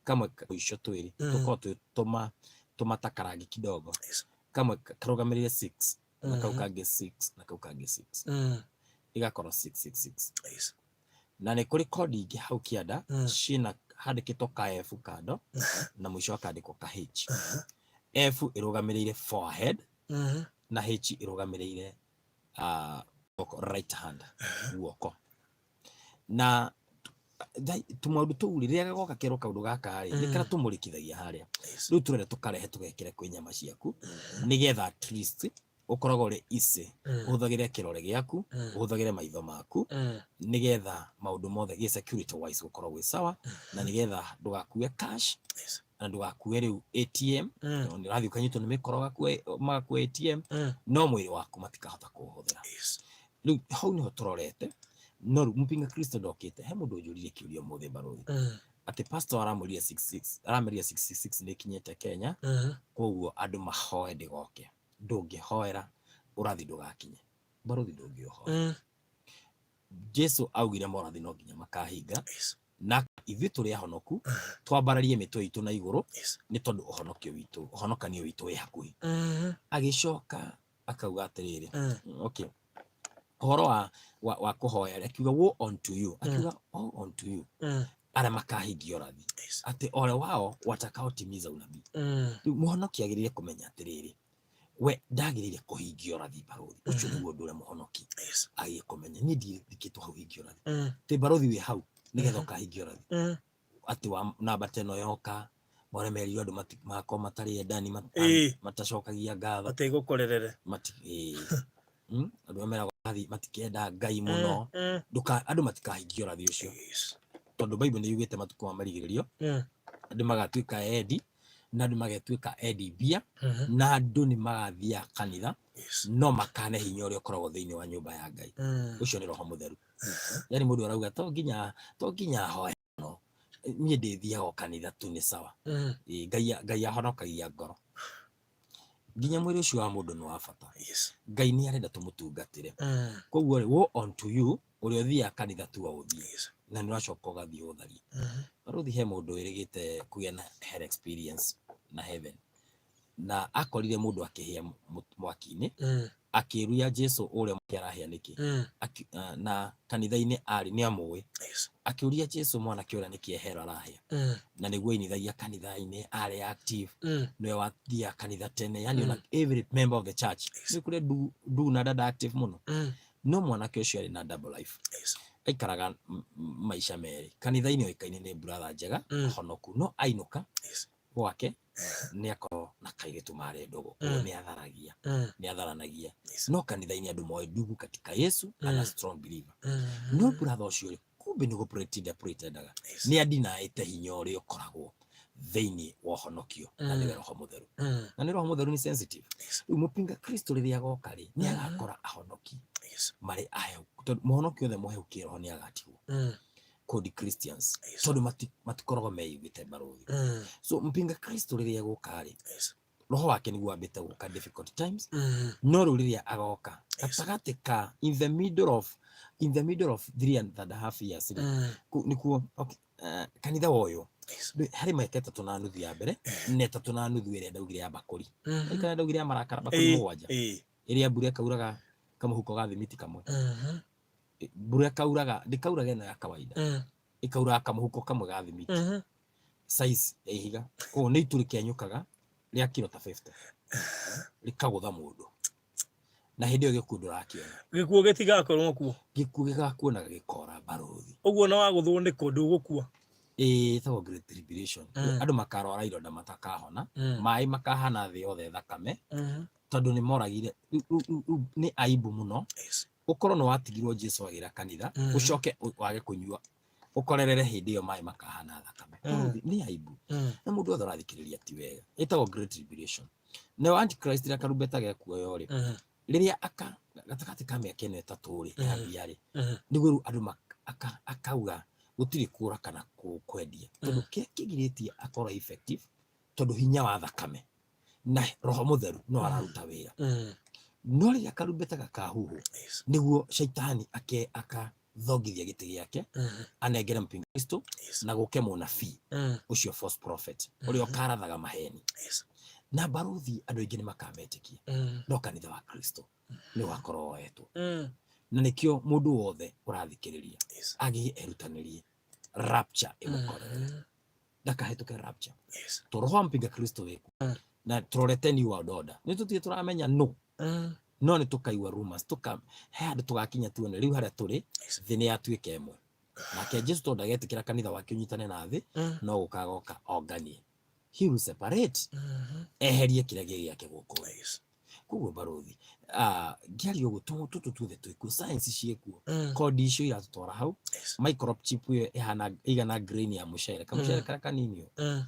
Speaker 1: Kamwe mũico twĩrĩ, tũkoragwo twĩ tũmata karangi kidogo. Kamwe karũgamĩrĩire 6, na kau kangĩ 6, na kau kangĩ 6, igakorwo 666. Na nĩ kũrĩ kodi ingĩ hau kĩanda, ciĩna handĩkĩtwo ka F kando, na mũico hakandĩkwo ka H. F ĩrũgamĩrĩire forehead, na H ĩrũgamĩrĩire guoko, right hand, guoko. Na tũmaũndũ tũu rĩ, rĩrĩa gagoka kerwo kaũndũ gaka rĩ, nĩ karĩa tũmũrĩkithagia harĩa. Rĩu tũrenda tũkarehe tũgekĩre kwĩ nyama ciaku, nĩgetha at least ũkoragwo ũrĩ easy, ũhũthagĩre kĩrore gĩaku, ũhũthagĩre maitho maku, nĩgetha maũndũ mothe gĩ security wise gũkorwo gwĩ sawa, na nĩgetha ndũgakue cash, na ndũgakue rĩu ATM. Tondũ nĩ ũrathiĩ ũkanyitwo nĩ mĩkoro, magakue ATM, no mwĩrĩ waku matikahota kũũhũthĩra. Rĩu hau nĩho tũrorete. No rĩu mũpinga Kristo ndokĩte. He mũndũ ũnjũririe kĩũria ũmũthĩ, barũthi, atĩ pastor aramwĩrire 66, aramĩrire 666 nĩ ĩkinyĩte Kenya, koguo andũ mahoe ndĩgoke. Ndũngĩhoera ũrathi ndũgakinye, barũthi, ndũngĩũhoera. Jesu augire morathi no nginya makahinga, na ithuĩ tũrĩ ahonoku twambararie mĩtwe itũ na igũrũ, nĩ tondũ ũhonokio witũ, ũhonokanio witũ wĩ hakuhĩ. Agĩcoka akauga atĩrĩrĩ, okay, ũhoro wa kũhoya rĩ, akiuga woe unto you, akiuga woe unto you arĩa makahingia ũrathi, atĩ ole wao watakaotimiza unabii. Rĩu mũhonoki agĩrĩire kũmenya atĩrĩrĩ, we ndagĩrĩire kũhingia ũrathi, barũthi. Ũcio nĩguo ũndũ ũrĩa mũhonoki agĩrĩire kũmenya. Niĩ ndirĩkĩtwo hau hingia ũrathi. Tĩ barũthi wĩ hau nĩgetha ũkahingia ũrathi, atĩ wa namba ta ĩno yoka marĩa merirwo andũ magakorwo matarĩ endani, matacokagia ngatho.
Speaker 2: Matigũkorerere.
Speaker 1: Mati ĩĩ. Andũ arĩa meragwo matikenda Ngai mũno. Andũ matikahingia ũrathi ũcio, tondũ Bible nĩ yugĩte matukũ ma marigĩrĩrio andũ magatuĩka endi, na andũ magetuĩka endi mbia, na andũ nĩ magathiaga kanitha no makane hinya ũrĩa ũkoragwo thĩinĩ wa nyũmba ya Ngai. Ũcio nĩ Roho Mũtheru. Yani mũndũ arauga to nginya ahoe mũno, niĩ ndĩthiaga o kanitha tu nĩ sawa. Ĩĩ, Ngai ahonokagia ngoro. Nginya mwĩrĩ ũcio wa mũndũ nĩ wa bata. Ngai nĩ arenda tũmũtungatĩre. Koguo rĩ, woe unto you ũrĩa ũthiaga kanitha tu o ũthiĩ na nĩ ũracoka ũgathiĩ ũtharie. Barũthi, he mũndũ wĩrĩgĩte kũgĩa na hell experience na heaven, na akorire mũndũ akĩhĩa mwaki-inĩ, akĩruya Jesu ũrĩa arahĩa nĩkĩ. Na kanitha-inĩ arĩ nĩ amũĩ. Akĩũria Jesu, mwanake ũrĩa nĩkĩ ehera arahĩa? Na nĩguo ainithagia kanitha-inĩ, arĩ active, nĩwe wathiaga kanitha tene, yani ona every member of the church. Nĩ kũrĩ ndu na dada active mũno. No mwanake ũcio arĩ na double life. Aikaraga maica merĩ. Kanitha-inĩ oĩkaine nĩ brother njega, honoku, no ainũka gwake nĩ akorwo na kairĩtu marĩ ndũgũ. Nĩ atharagia, nĩ atharanagia. No kanitha-inĩ andũ moĩ ndugu katika Yesu, ana strong believer. No brother ũcio rĩ, kumbe nĩ gũ pretendaga. Nĩ andinaĩte hinya ũrĩa ũkoragwo thĩinĩ wa ũhonokio, na nĩwe Roho Mũtheru. Na nĩ Roho Mũtheru nĩ sensitive. Rĩu mũpinga Kristo rĩrĩa agoka rĩ, nĩ agakora ahonoki marĩ ahehu, tondũ mũhonoki othe mũhehu kĩroho nĩ agatigwo, called Christians, tondũ matikoragwo meiguĩte, barũthi. So mpinga Kristo rĩrĩa egũka rĩ, roho wake nĩguo wambĩte gũka difficult times. No rĩu rĩrĩa agoka gatagatĩ ka in the middle of 3.5 years rĩ, nĩkuo, okay, kanitha wa ũyũ harĩ mĩaka 3.5 ya mbere na 3.5 ĩrĩa ndaugire ya bakũri. Kana ndaugire ya marakara, bakũri 7, ĩrĩa mbura ĩkauraga kamũhuko ga thimiti kamwe. Mbura ĩkauraga, ndĩkauraga ĩno ya kawaida, ĩkauraga kamũhuko kamwe ga thimiti, size ya ihiga. Koguo nĩ itu rĩkĩanyũkaga rĩa kiro ta 50, rĩkagũtha mũndũ, na hĩndĩ ĩyo gĩkuũ ndũrakĩona.
Speaker 2: Gĩkuũ gĩtigakorwo kuo.
Speaker 1: Gĩkuũ gĩgakuonaga gĩkora, barũthi.
Speaker 2: Ũguo na wagũthwo nĩ kũ ndũgũkua.
Speaker 1: Ĩĩ, ĩtagwo Great Tribulation. Andũ makarwara ironda matakahona, maĩ makahana thĩ yothe thakame, tondũ nĩ moragire. Rĩu nĩ aibu mũno ũkorwo nĩ watigirwo Jesu agĩra kanitha, ũcoke wage kũnyua, ũkorerere hĩndĩ ĩyo maĩ makahana thakame. Barũthi, nĩ aibu. Na mũndũ wothe ũrathikĩrĩria, ti wega. Ĩtagwo Great Tribulation. Nayo Antichrist rĩa karumbeta gekuoyo rĩ, rĩrĩa aka gatagatĩ ka mĩaka ĩno 3 rĩ, yambia rĩ, nĩguo rĩu andũ akauga gũtirĩ kũra kana kwendia, tondũ kĩrĩa kĩgirĩtie akorwo effective, tondũ hinya wa thakame na Roho Mũtheru no araruta wĩra. No rĩrĩa karumbeta gakahuhwo, nĩguo shaitani ake akathongithia gĩtĩ gĩake, anengere mpinga Kristo, na gũke mũnabii ũcio, false prophet, ũrĩa ũkarathaga maheni. Na barũthi, andũ aingĩ nĩ makametĩkia, no kanitha wa Kristo nĩ ũgakorwo woetwo. Na nĩkĩo mũndũ wothe ũrathikĩrĩria agĩe erutanĩrie rapture ĩmũkorerere, ndakahĩtũke rapture. To roho wa mpinga Kristo wĩkuo, na tũrorete New World Order, nĩ tũtirĩ tũramenya no no nĩ tũkaigua rumors, tũka he handũ tũgakinya tuone rĩu harĩa tũrĩ thĩ nĩ yatuĩka ĩmwe. Nake Jesu tondũ ndagetĩkĩra kanitha wake ũnyitane na thĩ, no gũkagoka onganie, he will separate, eherie kĩrĩa gĩ gĩake gũkũ thĩ. Koguo barũthi, ngĩaria ũguo, tũtũ tuothe twĩkuo, science ciĩkuo, kodi icio iratũtwara hau. Microchip ĩyo ĩhana ĩigana grain ya mũcere, kamũcere karĩa kanini ũũ,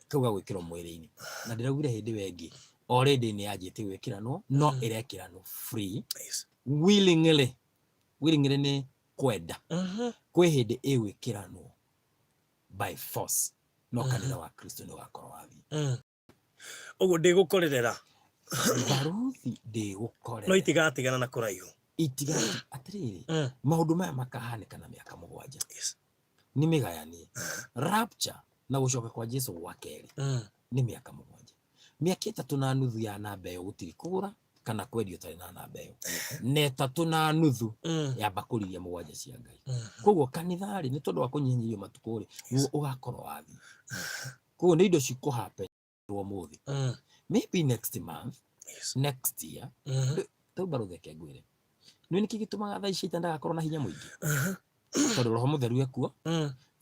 Speaker 1: kau gagwĩkĩrwo mwĩrĩ-inĩ. Na ndĩraugire hĩndĩ ĩyo ĩngĩ, already nĩ yanjĩtie gwĩkĩranwo, no ĩrekĩranwo free, willingly. Willingly nĩ kwenda. Kwĩ hĩndĩ ĩgwĩkĩranwo by force, no kanitha wa Kristo nĩ ũgakorwo wathiĩ.
Speaker 2: Ũguo ndĩgũkorerera.
Speaker 1: Barũthi, ndĩgũkorera.
Speaker 2: No itigatigana na kũraihu.
Speaker 1: Itigati atĩrĩrĩ, maũndũ maya makahanĩka na mĩaka 7. Nĩ mĩgayanie. Rapture na gũcoka kwa Jesu gwa kerĩ nĩ mĩaka 7. Mĩaka 3.5 ya namba ĩyo gũtirĩ kũgũra kana kwendia ũtarĩ na namba ĩyo, na 3.5 ya mbakũri iria 7 cia Ngai. Koguo kanitha rĩ, nĩ tondũ wa kũnyihanyihio matukũ rĩ, nĩguo ũgakorwo wathiĩ. Koguo nĩ indo cikũhappen ũmũthĩ, maybe next month, next year. Rĩu barũtheke ngwĩre, nĩ nĩkĩ gĩtũmaga thaa ici ndagakorwo na hinya mũingĩ? Tondũ Roho Mũtheru ekuo,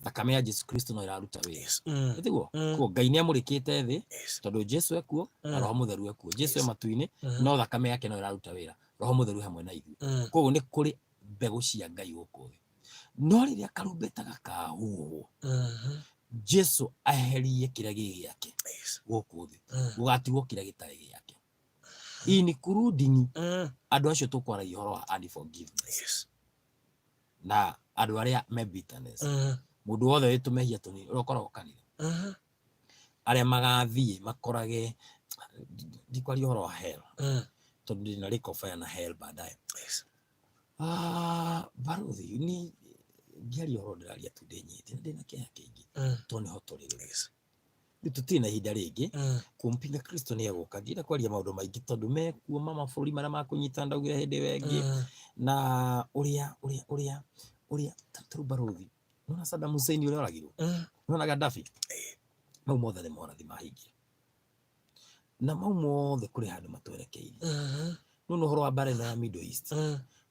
Speaker 1: thakame ya Jesu Kristo no ĩraruta wĩra. Ĩtiguo? Koguo Ngai nĩ amũrĩkĩte thĩ, tondũ Jesu ekuo na Roho Mũtheru ekuo. Jesu e matu-inĩ, no thakame yake no ĩraruta wĩra, Roho Mũtheru hamwe na ithuĩ. Koguo nĩ kũrĩ mbegũ cia Ngai gũkũ thĩ. No rĩrĩa karumbeta gakahuhwo, Jesu aherie kĩrĩa gĩ gĩake gũkũ thĩ, gũgatigwo kĩrĩa gĩtarĩ gĩake, including andũ acio tũkwaragia ũhoro wa unforgiveness na andũ arĩa me bitterness, mũndũ wothe wĩ tũmehia tũnini ũrĩa ũkoragwo kanitha, arĩa magathiĩ makorage. Ndikwaria ũhoro wa hell tondũ ndĩna lake of fire na hell baadaye. Ah, baruthi ni ngĩaria ũhoro ndĩraria tu ndĩnyihĩtie na ndĩna kĩeha kĩingĩ tondũ nĩho tũrĩ rĩu. Rĩu tũtirĩ na ihinda rĩngĩ. Kũmpinga Kristo nĩ egũka. Ndienda kwaria maũndũ maingĩ tondũ mekuo ma mabũrũri marĩa makũnyita ndaugire hĩndĩ ĩyo ĩngĩ na ũrĩa ũrĩa ũrĩa ũrĩa ta rĩu baruthi nona Saddam Hussein ũrĩa oragirwo, nona Gaddafi, mau mothe nĩ morathi mahingire na mau mothe kũrĩ handũ matwerekeirie. Nona ũhoro wa mbara ĩno ya Middle East,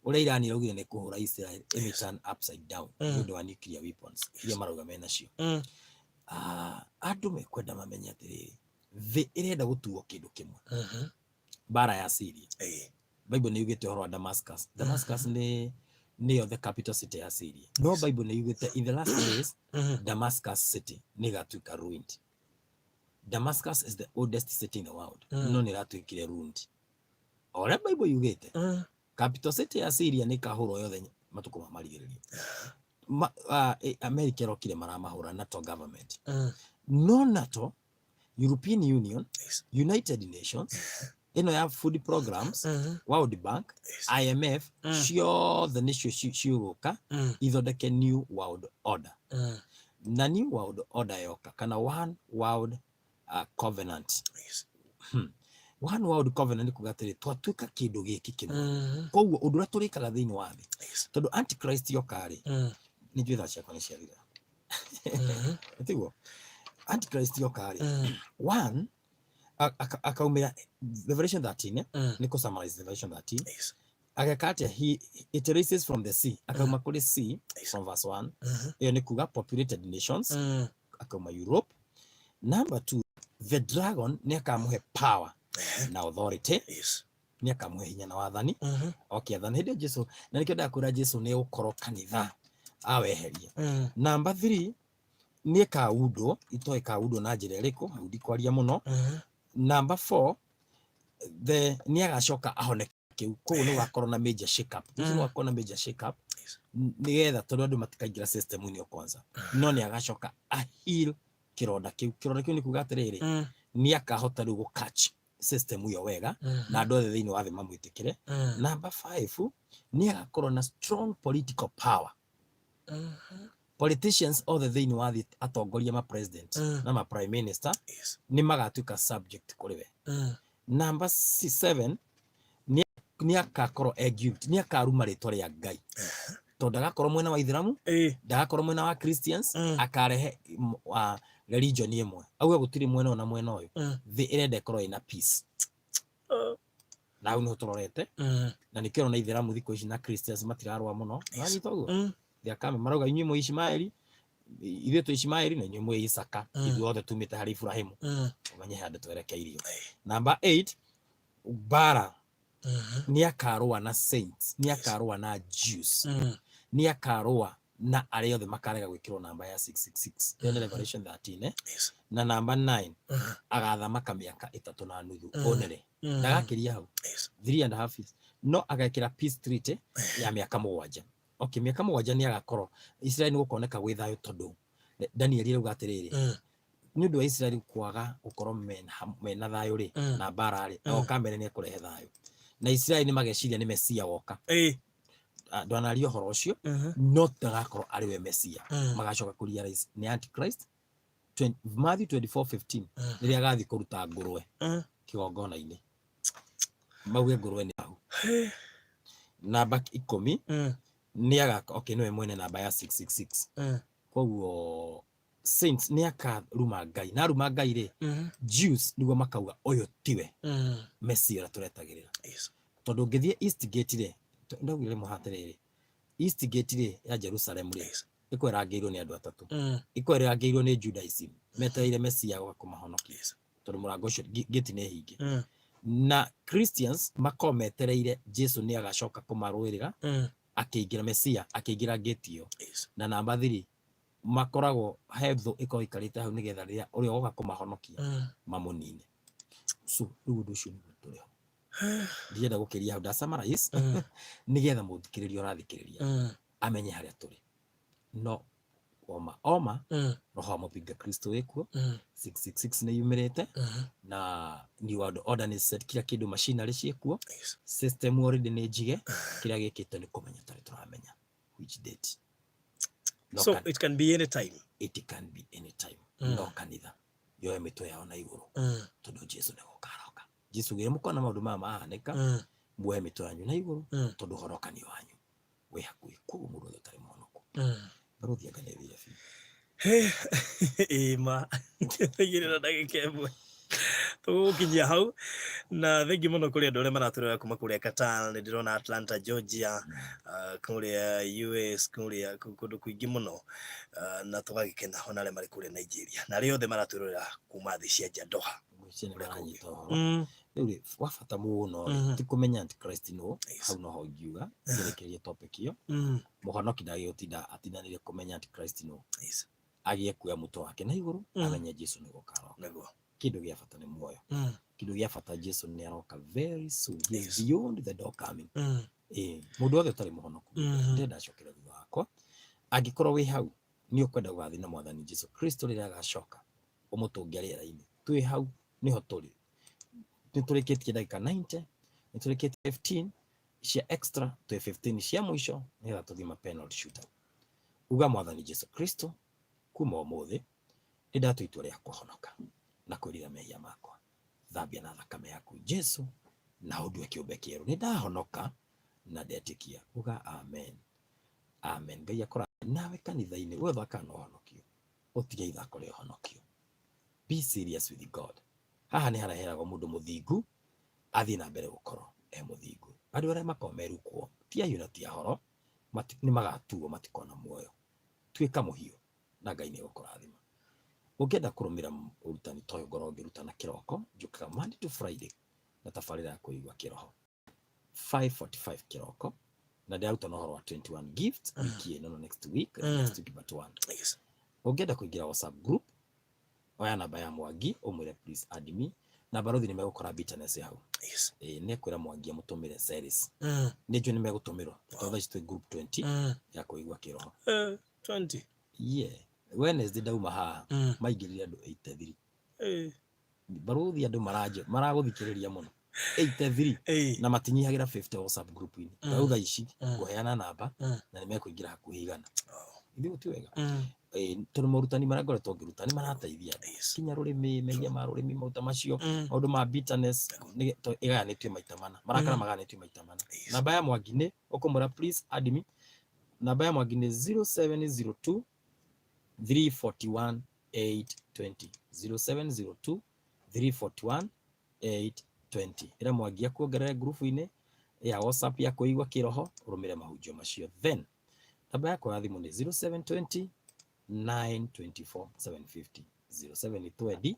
Speaker 1: ũrĩa Iran iraugire nĩ kũhũra Israel ĩmĩ turn upside down nĩ ũndũ wa nuclear weapons iria marauga menacio. Ah, andũ mekwenda mamenye atĩrĩrĩ, thĩ ĩrenda gũtuo kĩndũ kĩmwe. Mbara ya Syria, Bible nĩ yugĩte ũhoro wa Damascus. Damascus nĩ nĩyo the capital city ya Syria, no Bible nĩ yugĩte in the last days Damascus city nĩ ĩgatuĩka ruined. Damascus is the oldest city in the world, no nĩ ĩratuĩkire ruined o ũrĩa Bible yugĩte. Capital city ya Syria nĩ ĩkahũrwo yothe matukũ ma marigĩrĩrio. America ĩrokire maramahũra NATO government, no NATO, European Union, United Nations ĩno ya food programs, World Bank, IMF, ciothe nĩcio ciũgũka ithondeke new world order. Na new world order yoka kana one world covenant. One world covenant nĩ kuga atĩrĩ, twatuĩka kĩndũ gĩkĩ kĩmwe. Koguo ũndũ ũrĩa tũrĩkaga thĩinĩ wa thĩ, tondũ antichrist yoka rĩ, nĩ njũĩ thaa ciakwa nĩ ciathira. Tiguo antichrist yoka rĩ, one akaumĩra Revelation 13, eh? Nĩ kũ summarize Revelation 13. Ageka atĩa? It raises from the sea, akauma kũrĩ sea from verse 1. Ĩyo nĩ kuga populated nations. Akauma Europe. Number two, the dragon nĩ akamũhe power na authority. Nĩ akamũhe hinya na wathani. Oke athani hĩndĩ ĩyo Jesu, na nĩkĩo ndakwĩra Jesu nĩ gũkorwo kanitha aweheria. Number three, nĩ ĩkaundwo, itoĩ ĩkaundwo na njĩra ĩrĩkũ, hau ndikwaria mũno. Number four, the nĩ agacoka ahone kĩu, koguo nĩ gũgakorwo na major shake up. Nĩ gũgakorwo na major shake up nĩgetha tondũ andũ matikaingĩra system-inĩ ĩyo kwanza, no nĩ agacoka a heal kĩronda kĩu. Kĩronda kĩu nĩ kuga atĩrĩrĩ, nĩ akahota rĩu gũ catch system ĩyo wega na andũ othe thĩinĩ wa thĩ mamwĩtĩkĩre. Number five, nĩ agakorwo na strong political power. Politicians othe thĩinĩ wa thĩ, atongoria, ma president na ma prime minister, nĩ magatuĩka subject kũrĩ we. Number seven, nĩ akakorwo e guilty, nĩ akaruma rĩtwa rĩa Ngai tondũ ndagakorwo mwena wa Ithiramu, ndagakorwo mwena wa Christians. Akarehe religion ĩmwe, auge gũtirĩ mwena ũyũ na mwena ũyũ. Thĩ ĩrenda ĩkorwo ĩna peace na hau nĩho tũrorete. Na nĩkĩo ũrona Ithiramu thikũ ici na Christians matirarũa mũno. Wanyita ũguo? They are coming, marauga inyuĩ mwĩ Ishimaeli, ithuĩ twĩ Ishimaeli, na inyuĩ mwĩ Isaka. Ithuĩ othe tumĩte harĩ Iburahĩmu. Ũmenye handũ twerekeirio. Number 8, mbara nĩ akarũa na saints, nĩ akarũa na Jews, nĩ akarũa na arĩa othe makarega gwĩkĩrwo namba ya 666. Ĩyo nĩ Revelation 13, eh? Na namba 9, agathamaka mĩaka 3.5 onere. Ndagakĩria hau. 3.5 years, no agekĩra peace treaty ya mĩaka 7. Okay, mĩaka 7 nĩ agakorwo Israel nĩ gũkoneka gwĩ thayũ, tondũ Daniel arauga atĩrĩrĩ, nĩ ũndũ wa Israel kwaga gũkorwo mena thayũ rĩ, na mbara rĩ, agoka mbere nĩ ekũrehe thayũ na Israel nĩ mageciria nĩ Mesia woka. Ah, ndwanaria ũhoro ũcio, no ndagakorwo arĩ we Mesia. Magacoka kũ realize nĩ antichrist. Matthew 24:15, rĩrĩa agathiĩ kũruta ngũrwe kĩgongona-inĩ, mauge ngũrwe nĩ ahu. Namba 10, nĩ agaka, okay, nĩwe mwene namba ya 666. Koguo saints nĩ akaruma Ngai, na aruma Ngai rĩ, Jews nĩguo makauga ũyũ tiwe Mesia ũrĩa tũretagĩrĩra. Tondũ ũngĩthiĩ East Gate rĩ, ndaugire rĩmwe hatĩrĩrĩ, East Gate rĩ ya Jerusalem rĩ, ĩkwerangĩirwo nĩ andũ atatũ. Ĩkwerangĩirwo nĩ Judaism metereire Mesia goka kũmahonokia, tondũ mũrango ũcio gate nĩ hinge, na Christians makorwo metereire Jesu nĩ agacoka kũmarũĩrĩra akĩingĩra, Mesia akĩingĩra gate ĩyo. Na namba 3, makoragwo he thũ ĩkorwo ĩikarĩte hau nĩgetha rĩrĩa ũrĩa ũgoka kũmahonokia mamũnine. So rĩu ũndũ ũcio nĩguo tũrĩ ho. Ndirenda gũkĩria hau, nda summarize nĩgetha mũthikĩrĩria ũrathikĩrĩria amenye harĩa tũrĩ. No Oma oma roho wa mũpinga Kristo wĩkuo. 666 nĩ yumĩrĩte na new world order nĩ set, kila kĩndũ machinery ciĩkuo. System already nĩ njige, kĩrĩa gĩkĩte nĩ kũmenya tarĩ tũramenya which date. No
Speaker 2: So it can be any time.
Speaker 1: It can be any time. No kanitha yoe mĩtwe yao na igũrũ tondũ Jesu nĩ gũka aroka. Jesu gĩre mũkona maũndũ maya mahanĩka, muoe mĩtwe yanyu na igũrũ tondũ ũhonokanio wanyu wĩ hakuhĩ. Koguo mũndũ wothe ũtarĩ mũhonoku, barũthi anga nĩ thire biũ.
Speaker 2: Ĩĩ ma igĩrĩ na ndagĩka 1 tũgũkinyia hau, na thengi mũno kũrĩ andũ arĩa maratũrora kuma kũrĩa Qatar, nĩ ndĩrona Atlanta, Georgia, kũrĩa US, kũrĩa kũndũ kũingĩ mũno, na tũgagĩkena ona arĩa marĩ kũrĩa Nigeria na arĩa othe maratwĩrorera kuma thĩ cia nja, Doha.
Speaker 1: Ngwĩciria nĩ maranyita ũhoro. Rĩu rĩ, wa bata mũno rĩ, ti kũmenya Antichrist nũ. Hau noho ingiuga ngerekerie topic ĩyo. Mũhonoki ndagĩgũtinda atindanĩire kũmenya Antichrist nũ. Agĩe kuoya mũtwe wake na igũrũ, amenye Jesu nĩ gũka aroka. Kĩndũ gĩa bata nĩ muoyo. Kĩndũ gĩa bata, Jesu nĩ aroka very soon. He is beyond the door coming. Ĩĩ, mũndũ wothe ũtarĩ mũhonoku, ndĩrenda acokere thutha wakwa. Angĩkorwo wĩ hau nĩ ũkwenda gũgathiĩ na Mwathani Jesu Kristo rĩrĩa agacoka ũmũtũnge rĩera-inĩ, twĩ hau nĩho tũrĩ. Nĩ tũrĩkĩtie ndagĩka 90, nĩ tũrĩkĩtie 15 cia extra, twĩ 15 cia mũico nĩgetha tũthiĩ ma penalty shootout. Uga, "Mwathani Jesu Kristo, kuma ũmũthĩ nĩ ndatua itua rĩa kũhonoka na kwĩrira mehia makwa. Thambia na thakame yaku, Jesu, na ũndue kĩũmbe kĩerũ. Nĩ ndahonoka na ndetĩkia." Uga amen, amen. Ngai akora nawe kanitha-inĩ. We ũthakaga na ũhonokio, ũtige ithako rĩa ũhonokio. Be serious with God. Haha nĩ haraheragwo mũndũ mũthingu athiĩ na mbere gũkorwo e mũthingu. Andũ arĩa makoragwo merukwo ti ahiũ na ti ahoro nĩ magatuo, matikona muoyo. Tuĩka mũhiũ na Ngai nĩ egũkũrathima. Ũngĩenda kũrũmĩrĩra ũrutani ta ũyũ ngoragwo ngĩrutana kĩroko, njũkaga Monday to Friday na tabarĩra ya kũigua kĩroho 5:45 kĩroko, na ndĩrarutana ũhoro wa 21 gifts wiki ĩno, no next week, next week but one. Ũngĩenda kũingĩra WhatsApp group, oya namba ya Mwangi ũmwĩre, "Please add me," na barũthi nĩ megũkora bitterness hau. Ĩĩ, nĩ ekwĩra Mwangi amũtũmĩre series. Nĩ njũĩ nĩ megũtũmĩrwo tondũ thaa ici twĩ group 20 ya kũigua kĩroho.
Speaker 2: 20.
Speaker 1: Yeah, Wednesday ndauma haha maingĩrire andũ 83. Barũthi, andũ maranje maragũthikĩrĩria mũno, 83, na matinyihagĩra 50 WhatsApp group-inĩ. Rĩu thaa ici ngũheana namba na nĩ mekũingĩra hakuhĩ 100. Ithuĩ ti wega. Ĩĩ, tondũ morutani marĩa ngoretwo ngĩruta nĩ marateithia andũ. Kinya rũrĩmĩ, mehia ma rũrĩmĩ, maũta macio, maũndũ ma bitterness ĩgayanĩtio maita mana, marakara magayanĩtio maita mana. Namba ya Mwangi nĩ ũkũmwĩra, "Please add me." Namba ya Mwangi nĩ 0702 341 820, 0702 341 820. Ĩra Mwangi akuongerere ngurubu-inĩ ya WhatsApp ya kũigua kĩroho, ũrũmĩre mahunjio macio. Then namba yakwa ya thimũ nĩ 0720 924 750, 0720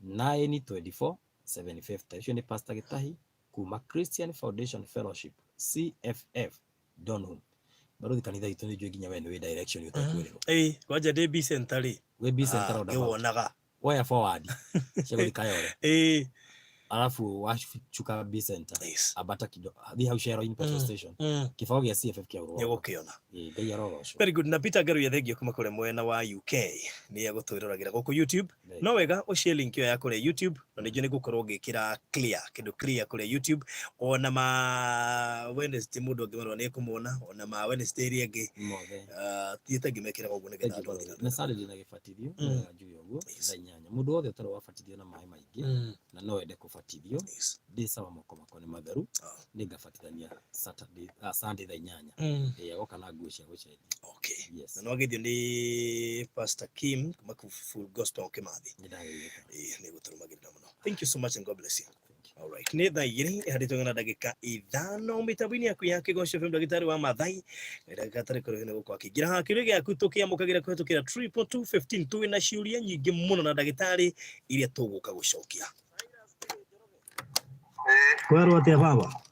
Speaker 1: 924 750. Ũcio nĩ Pastor Gĩtahi kuma Christian Foundation Fellowship, CFF Donholm. Barũthi, kanitha itũ nĩ njũĩ nginya we nĩ wĩ direction ũtekwĩrĩrwo.
Speaker 2: Ĩĩ, kwanja ndĩ B center rĩ.
Speaker 1: Wĩ B center roundabout.
Speaker 2: Ngĩwonaga.
Speaker 1: Woya forward cia gũthiĩ Kayole, alafu wachuka B center, ambata kidogo, thiĩ hau Shell petrol station, kĩbaũ gĩa CFF kĩa rũgongo.
Speaker 2: Nĩgũkĩona.
Speaker 1: Ĩĩ, Ngai arogocwo.
Speaker 2: Very good. Na Peter Ngaruiya, thengio kuma kũrĩa mwena wa UK, nĩ egũtwĩroragĩra gũkũ YouTube. No wega ũshare link ĩyo ya kũrĩa YouTube, na ningĩ nĩ ngũkorwo ngĩkĩra clear kĩndũ clear kũrĩa YouTube, ona ma Wednesday mũndũ angĩmarora nĩ ekũmona, ona ma Wednesday ĩrĩa ĩngĩ.
Speaker 1: Mothe.
Speaker 2: Thiĩte ngĩmekĩraga ũguo nĩgetha andũ mathiĩ na mbere.
Speaker 1: Na Saturday na gĩbatithio. Wega njuge ũguo, thaa 8. Mũndũ wothe ũtarĩ wabatithio na maĩ maingĩ na no ende kũbatithio, ndĩ sawa, moko makwa nĩ matheru. Nĩ ngabatithania Saturday, Sunday thaa 8. Ĩĩ, agoka na nguo cia gũcenjia. Yes.
Speaker 2: Na nĩwageithio nĩ Pastor Kim kuma Full Gospel Kimathi.
Speaker 1: Nĩ ndageithĩka.
Speaker 2: Ĩĩ, nĩ gũtũrũmagĩrĩra mũno. Thank you so much and God bless you. All right. Nĩ thaa 2 ĩhandĩtwo na ndagĩka 5 mĩtambo-inĩ yaku ya Kĩgoco FM. Ndagĩtarĩ wa Mathai ndagĩka tarĩ kũrĩ nĩ gũkorwo akĩingĩra haha kĩũria gĩaku tũkĩamũkagĩra kũhetũkĩra 22215. Twĩ na ciũria nyingĩ mũno na ndagĩtarĩ iria tũgũka gũcokia. Kwerwo atĩa, baba?